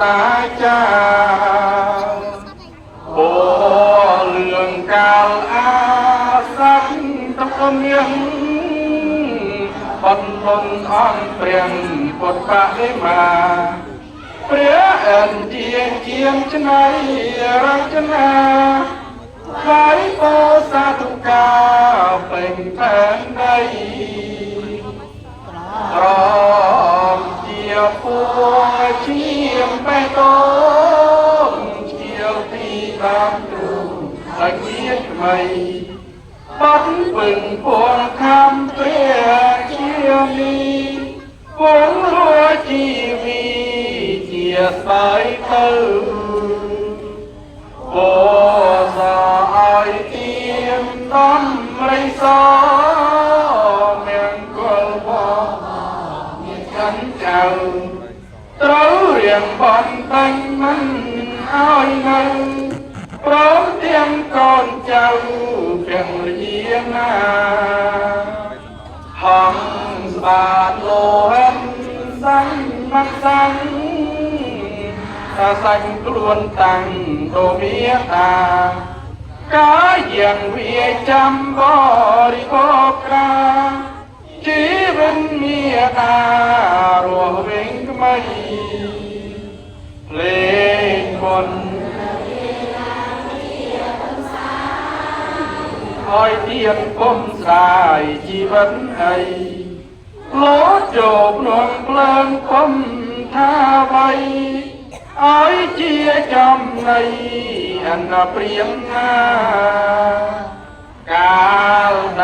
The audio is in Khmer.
តាចាពោលឿងកាលអាសត្វតមៀងបន្លំអង្គព្រះពុទ្ធបដិមាព្រះអិនជាងជាងឆ្នៃរចនាថ្វាយពោសាធុកាពេញផែនដីក្រមជាពួឈាមបេះដូងជាទីតាមទ្រូងសាច់ជាថ្មីបាត់ពឹងពងខំព្រះជានេះពងរួជីវីជាស្បៃទៅពោសឲ្យទៀមដំរីសមង្គលបងមានចិនចៅត្រូវរៀងបន្តេញមិនឲ្យនៅព្រមទាំងកូនចៅទាំងរាណាហងស្បាតលោហិនសាញ់មិនសាញ់តាសាញ់ខ្លួនតាំងដូមេតាកាយយ៉ាងវាចាំបរិបោក្រាជីវិតមេតារស់វិញក្មីភ្លេងបុណ្យ ឲ្យទៀនពុំស្រាយជីវិតអីលោតចូលភ្នំភ្លើងពុំថាវៃឲ្យជាចំណៃអនព្រៀងណាកាលដែល